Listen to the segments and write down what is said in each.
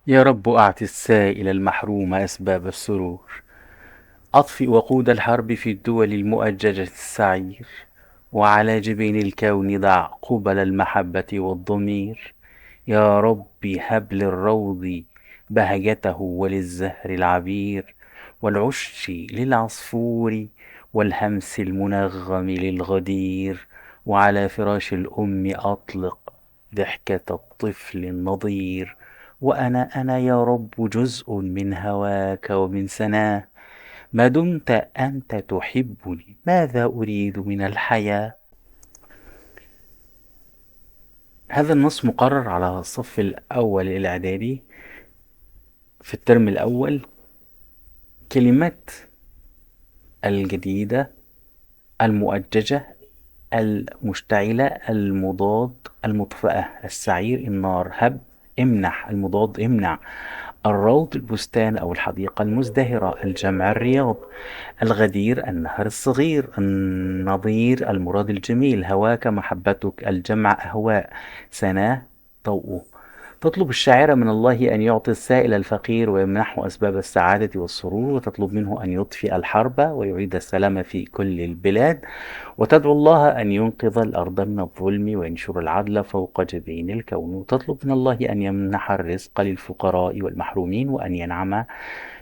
يا رب أعط السائل المحروم أسباب السرور، أطفئ وقود الحرب في الدول المؤججة السعير، وعلى جبين الكون ضع قبل المحبة والضمير. يا رب هب للروض بهجته وللزهر العبير، والعش للعصفور والهمس المنغم للغدير، وعلى فراش الأم أطلق ضحكة الطفل النضير. وأنا يا رب جزء من هواك ومن سناه، ما دمت أنت تحبني ماذا أريد من الحياة. هذا النص مقرر على الصف الأول الإعدادي في الترم الأول. كلمات الجديدة: المؤججة، المشتعلة، المضاد، المطفأة، السعير، النار، هب، امنح، المضاد امنع، الروض، البستان أو الحديقة المزدهرة، الجمع، الرياض، الغدير، النهر الصغير، النظير، المراد الجميل، هواك، محبتك، الجمع، أهواء، سناه، ضوءه. تطلب الشاعرة من الله أن يعطي السائل الفقير ويمنحه أسباب السعادة والسرور، وتطلب منه أن يطفئ الحرب ويعيد السلام في كل البلاد، وتدعو الله أن ينقذ الأرض من الظلم وينشر العدل فوق جبين الكون، وتطلب من الله أن يمنح الرزق للفقراء والمحرومين، وأن ينعم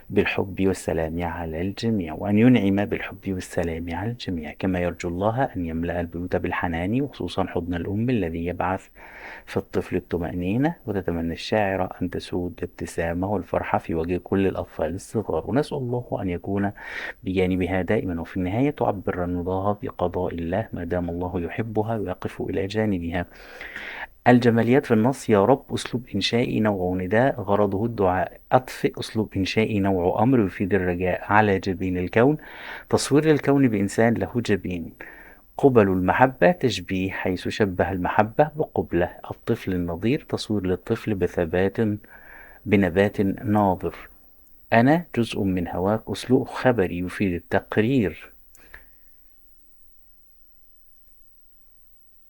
بالحب والسلام على الجميع، وأن ينعم بالحب والسلام على الجميع. كما يرجو الله أن يملأ البيوت بالحنان، وخصوصا حضن الأم الذي يبعث في الطفل الطمأنينة. وتتمنى الشاعرة أن تسود الابتسامة والفرحة في وجه كل الأطفال الصغار، ونسأل الله أن يكون بجانبها دائما. وفي النهاية تعبر عن رضاها بقضاء الله ما دام الله يحبها ويقف إلى جانبها. الجماليات في النص: يا رب أسلوب إنشائي نوع نداء غرضه الدعاء، أطفئ أسلوب إنشائي نوع أمر يفيد الرجاء، على جبين الكون تصوير للكون بإنسان له جبين، قبل المحبة تشبيه حيث شبه المحبة بقبلة، الطفل النظير تصوير للطفل بثبات بنبات ناظر، أنا جزء من هواك أسلوب خبري يفيد التقرير،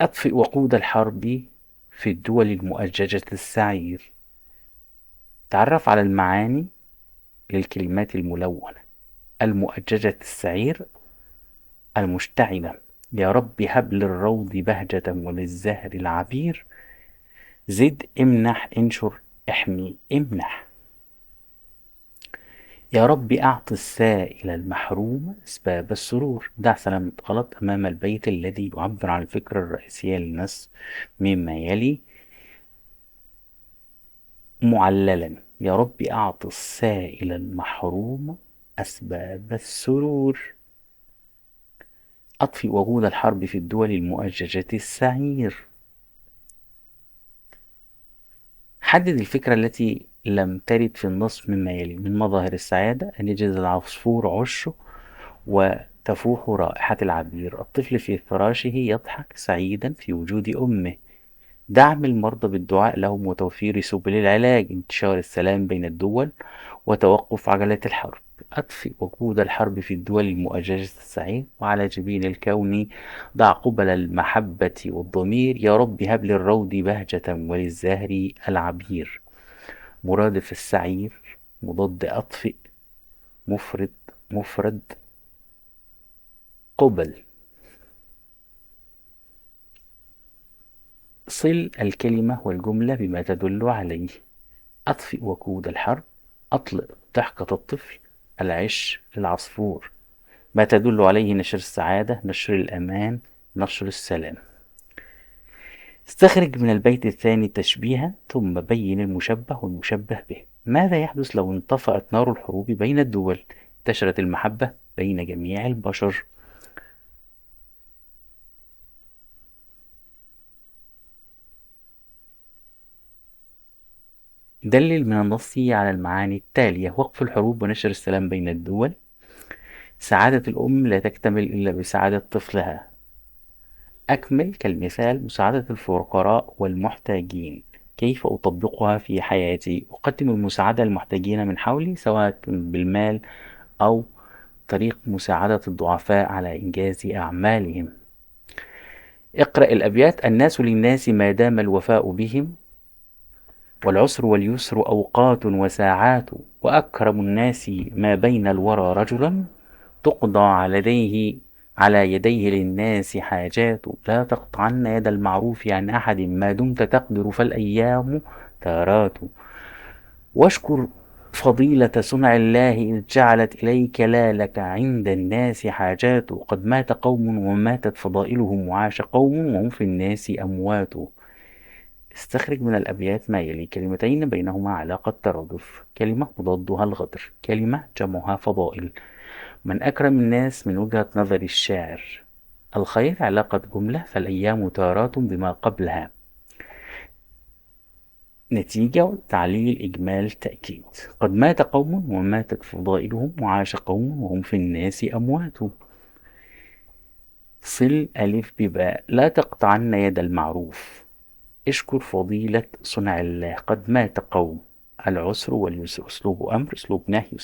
أطفئ وقود الحرب في الدول المؤججة السعير. تعرف على المعاني للكلمات الملونة: المؤججة السعير، المشتعلة، يا رب هب للروض بهجة وللزهر العبير، زد، امنح، انشر، احمي، امنح. يا رب أعط السائل المحروم أسباب السرور. دع سلامة غلط أمام البيت الذي يعبر عن الفكرة الرئيسية للنص مما يلي معللا: يا رب أعط السائل المحروم أسباب السرور. أطفئ وقود الحرب في الدول المؤججة السعير. حدد الفكرة التي لم ترد في النص مما يلي: من مظاهر السعادة أن يجد العصفور عشه وتفوح رائحة العبير، الطفل في فراشه يضحك سعيدا في وجود أمه، دعم المرضى بالدعاء لهم وتوفير سبل العلاج، انتشار السلام بين الدول وتوقف عجلة الحرب. أطفئ وقود الحرب في الدول المؤججة السعير، وعلى جبين الكون ضع قبل المحبة والضمير، يا رب هب للروض بهجة وللزهر العبير. مرادف السعير، مضاد أطفئ، مفرد، مفرد، قبل. صل الكلمة والجملة بما تدل عليه: أطفئ وقود الحرب، أطلق ضحكة الطفل، العش للعصفور. ما تدل عليه: نشر السعادة، نشر الأمان، نشر السلام. استخرج من البيت الثاني تشبيها ثم بين المشبه والمشبه به. ماذا يحدث لو انطفأت نار الحروب بين الدول؟ انتشرت المحبة بين جميع البشر. دلل من النص على المعاني التالية: وقف الحروب ونشر السلام بين الدول، سعادة الأم لا تكتمل إلا بسعادة طفلها. أكمل كالمثال: مساعدة الفقراء والمحتاجين، كيف أطبقها في حياتي؟ أقدم المساعدة للمحتاجين من حولي سواء بالمال أو طريق مساعدة الضعفاء على إنجاز أعمالهم. اقرأ الأبيات: الناس للناس ما دام الوفاء بهم، والعسر واليسر أوقات وساعات. وأكرم الناس ما بين الورى رجلا تقضى على يديه للناس حاجات. لا تقطعن يد المعروف عن أحد ما دمت تقدر فالأيام تارات. واشكر فضيلة صنع الله إذ جعلت إليك لا لك عند الناس حاجات. قد مات قوم وماتت فضائلهم وعاش قوم وهم في الناس أموات. استخرج من الأبيات ما يلي: كلمتين بينهما علاقة ترادف، كلمة مضادها الغدر، كلمة جمعها فضائل. من أكرم الناس من وجهة نظر الشاعر؟ الخير علاقة جملة فالأيام تارات بما قبلها. نتيجة تعليل إجمال تأكيد. قد مات قوم وماتت فضائلهم وعاش قوم وهم في الناس أموات. صل ألف بباء. لا تقطعن يد المعروف. اشكر فضيلة صنع الله. قد مات قوم. العسر واليسر أسلوب أمر، أسلوب نهي.